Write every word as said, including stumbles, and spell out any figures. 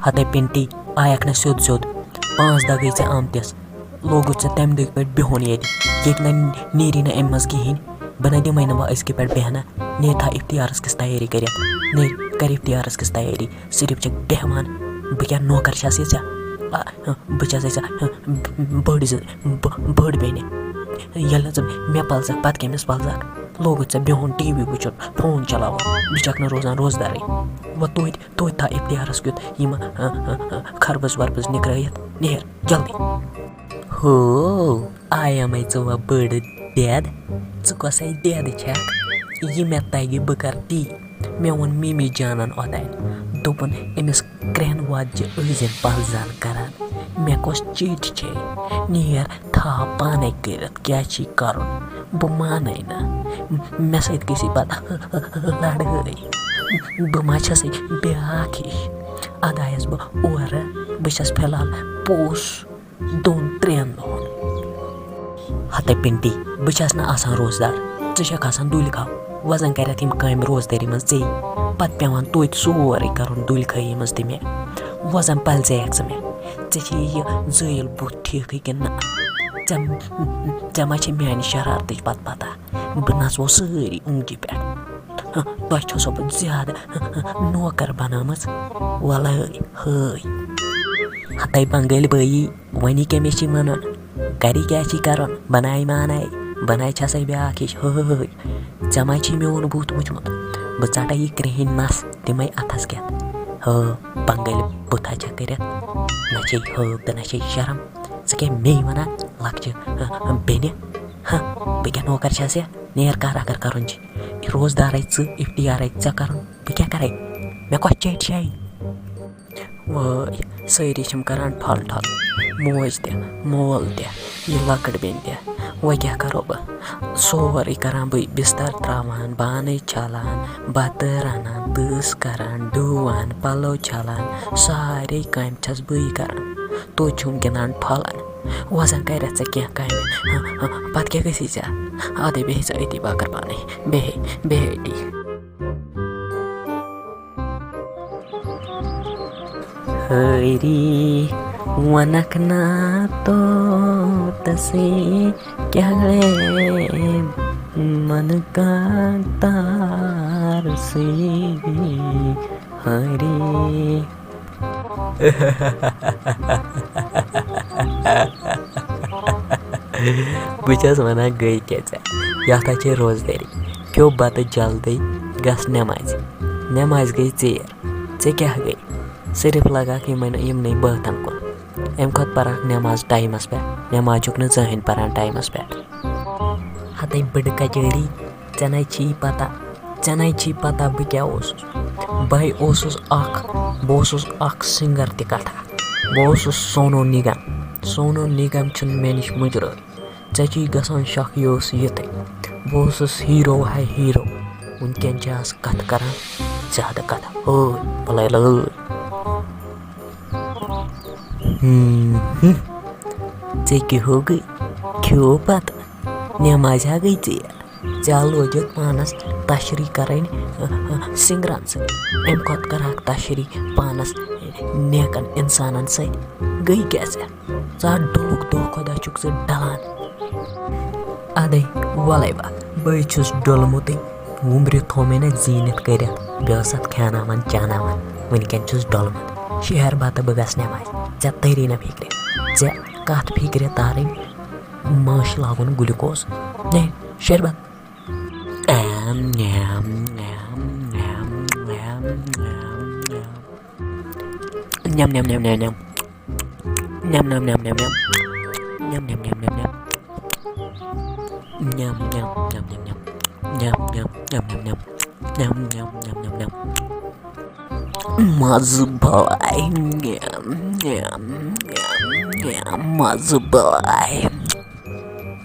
ہتے پِنٹی، آیَکھ نہ سیوٚد سیوٚد۔ پانٛژھ دۄہ گٔے ژےٚ آمتِس۔ لوگُتھ ژےٚ تَمہِ دۄہہِ پٮ۪ٹھ بِہُن ییٚتہِ۔ ییٚتہِ نہ نیری نہٕ اَمہِ منٛز کِہیٖنۍ۔ بہٕ نہ دِمَے نہٕ وۄنۍ أزکہِ پٮ۪ٹھ بیٚہنہٕ۔ نیر تھاو اِفتِیارَس کِژھ تیٲری کٔرِتھ۔ نیر، کَر اِفتِیارَس کِژھ تیٲری۔ صرف چھَکھ بیٚہوان۔ بہٕ کیٛاہ نوکر چھَسے ژےٚ؟ آ، بہٕ چھَسے ژےٚ بٔڑ زٕ-، بٔڑ بیٚنہِ۔ ییٚلہِ نہٕ ژٕ مےٚ پَلزَکھ، پَتہٕ کٔمِس پَلزَکھ؟ لوگُتھ ژےٚ بِہُن، ٹی وی وٕچھُن، فون چلاوُن۔ بہٕ چھَکھ نہٕ روزان روزدارٕے۔ وۄنۍ توتہِ، توتہِ تھاو اِفتِیارَس کیُتھ یِم، آ، آ، آ، خربٕز وربٕز نِکرٲیِتھ۔ نیر، جلدی۔ ہو، آیامَے ژٕ وۄنۍ بٔڑ دٮ۪د۔ ژٕ کۄسَے دٮ۪د چھَکھ؟ یہِ مےٚ تَگہِ، بہٕ کَرٕ تی۔ مےٚ ووٚن مِمی جانَن اوٚتانۍ، دوٚپُن، أمِس کرٛٮ۪ن وۄدجہِ ٲسۍ زٮ۪ن پَل زَن کَران۔ مےٚ کۄس چِٹھۍ چھے؟ نیر، تھاو پانَے کٔرِتھ، کیٛاہ چھی کَرُن؟ بہٕ مانَے نہٕ۔ مےٚ سۭتۍ گٔژھی پَتہٕ لَڑٲے۔ بہٕ ما چھَسَے بیٛاکھ ہِش؟ اَدٕ آیَس بہٕ اورٕ۔ بہٕ چھَس فی الحال پوٚس دۄن ترٛٮ۪ن دۄہَن۔ ہَتَے پِنٹی، بہٕ چھَس نہٕ آسان روزدار، ژٕ چھَکھ آسان دُلۍ کھاو۔ وۄنۍ زَن کَرٮ۪تھ یِم کامہِ روزدٲری منٛز ژےٚ، پَتہٕ پٮ۪وان توتہِ سورُے کَرُن دُلۍ کھٲیی منٛز تہِ مےٚ۔ وۄنۍ زَن پَلزیکھ ژٕ مےٚ، ژےٚ چھِ یہِ زٲیِل بُتھ ٹھیٖکٕے کِنہٕ نہ؟ ژےٚ، ژےٚ ما چھے میٛانہِ شرارتٕچ پَتہٕ پَتہ؟ بہٕ نَژوو سٲری اونٛگجہِ پٮ۪ٹھ۔ ہہ، تۄہہِ چھَسو بہٕ زیادٕ، ہہ، ہہ، نوکر بنٲومٕژ۔ وَلہٕ ہٲے، ہٲے۔ ہَتَے بنٛگٲلۍ بٲیی، وۄنۍ کٔمِس چھی وَنُن؟ گَرِ کیٛاہ چھی کَرُن؟ بَناے مانَے، بَناے چھَسَے بیٛاکھ ہِش۔ ہٲے، ژےٚ ما چھی میون بُتھ وٕچھمُت؟ بہٕ ژَٹَے یہِ کرٛہِنۍ نَس، دِمَے اَتھَس کٮ۪تھ۔ ہٲ، بنٛگٲلۍ بُتھا چھےٚ کٔرِتھ۔ نہ چھے ہٲ تہٕ نہ چھے شرم۔ ژٕ کیٛاہ مے وَنان، لۄکچہِ، ہہ، ہہ، بیٚنہِ؟ ہہ، بہٕ کیٛاہ نوکر چھَس یا؟ نیر کر اگر کرُن چھُ۔ روزدارے ژٕ، افتیارے ژےٚ کرُن، بہٕ کیٛاہ کرے؟ مےٚ کۄس چیٚٹۍ چھے؟ وٲے، سٲری چھِم کران ٹھۄل ٹھۄل۔ موج تہِ، مول تہِ، یہِ لۄکٕٹ بیٚنہِ تہِ۔ وۄنۍ کیٛاہ کرو بہٕ؟ سورُے کران بٕے، بستر تراوان، بانَے چھلان، بتہٕ رنان، تٕژھ کران، ڈُوان، پلو چھلان، سارے کامہِ چھَس بٕے کران۔ توتہِ چھُم گِنٛدان ٹھۄلن۔ وۄزن کَرٮ۪تھ ژےٚ کینٛہہ کامہِ۔ ہہ، ہہ، پتہٕ کیٛاہ گژھی ژےٚ؟ اَدَے بیٚہہِ ژٕ أتی، بہٕ کَرٕ پانَے۔ بیٚہے، بیٚہے أتی۔ ہٲری وَنَکھ نا توتَسٕے کیٛاہ گٔے من کا تار سے۔ ہٲری۔ بہٕ چھَس وَنان، گٔے کیٛاہ ژےٚ؟ یَتھ ہا چھے روزدٲری۔ کھیوٚو بَتہٕ جلدی، گژھ نٮ۪مازِ۔ نٮ۪مازِ گٔے ژیر۔ ژےٚ کیٛاہ گٔے؟ صرف لگاکھ یِمَن، یِمنٕے بٲتَن کُن۔ اَمہِ کھۄتہٕ پَرَکھ نٮ۪ماز ٹایمَس پٮ۪ٹھ۔ نٮ۪ماز چھُکھ نہٕ زٕہٕنۍ پَران ٹایمَس پٮ۪ٹھ۔ ہَتَے بٕڈٕ کچٲری، ژےٚ نَے چھی پَتہ۔ ژےٚ نَے چھی پَتہ بہٕ کیٛاہ اوسُس۔ بہٕ اوسُس اَکھ، بہٕ اوسُس اَکھ سِنٛگَر تہِ کَتھا۔ بہٕ اوسُس سونو نِگم۔ سونو نِگم چھُنہٕ مےٚ نِش مُجرٲے۔ ژےٚ چھی گژھان شَکھ، یہِ اوس یِتھٕے۔ بہٕ اوسُس ہیٖرو ہے ہیٖرو۔ وٕنکٮ۪ن چھِ آز کَتھٕ کَران زیادٕ کَتھٕ۔ ہٲے، بَلَے لٲے۔ ہم، ہم۔ ژےٚ کیٛاہ ہو گٔے؟ کھیوٚو پَتہٕ؟ نٮ۪مازِ ہا گٔے ژیر۔ ژےٚ لوگُتھ پانَس تشریح کَرٕنۍ، اَ، اَ، سِنٛگرَن سۭتۍ۔ اَمہِ کھۄتہٕ کَرٕہَکھ تشریح پانَس نیکَن اِنسانَن سۭتۍ۔ گٔے کیٛاہ ژےٚ؟ ژٕ ہا ڈُلُکھ، دۄہ کھۄتہٕ دۄہ چھُکھ ژٕ ڈَلان۔ اَدَے، وَلَے وَل، بٕے چھُس ڈوٚلمُتٕے۔ وُمبرِ تھوٚو مےٚ نہ زیٖنِتھ کٔرِتھ، بیٚیہِ اوس اَتھ کھیٛاناوان چاناوان۔ وٕنکٮ۪ن چھُس ڈوٚلمُت۔ شہر بَتہٕ بہٕ گژھٕ نٮ۪مازِ۔ ژےٚ تٔری نہ فِکرِ۔ ژےٚ کَتھ فِکرِ تارٕنۍ؟ مٲشہِ لاگُن گلوکوز۔ نے، شہر بَتہٕ۔ نٮ۪م، نٮ۪م، نٮ۪م، نٮ۪م، نٮ۪م، نٮ۪م۔ نٮ۪م، نٮ۪م، نٮ۪م، نٮ۪م، نٮ۪م۔ نٮ۪م، نٮ۪م، نٮ۪م، نٮ۪م، نٮ۪م۔ نٮ۪م، نٮ۪م، نٮ۪م، نٮ۪م، نٮ۪م۔ نٮ۪م، نٮ۪م، نٮ۪م، نٮ۪م، نٮ۪م۔ نٮ۪م، نٮ۪م، نٮ۪م، نٮ۪م، نٮ۪م۔ مَزٕ بَلاے، نٮ۪م، نٮ۪م، نٮ۪م، نٮ۪م، مَزٕ بَلاے۔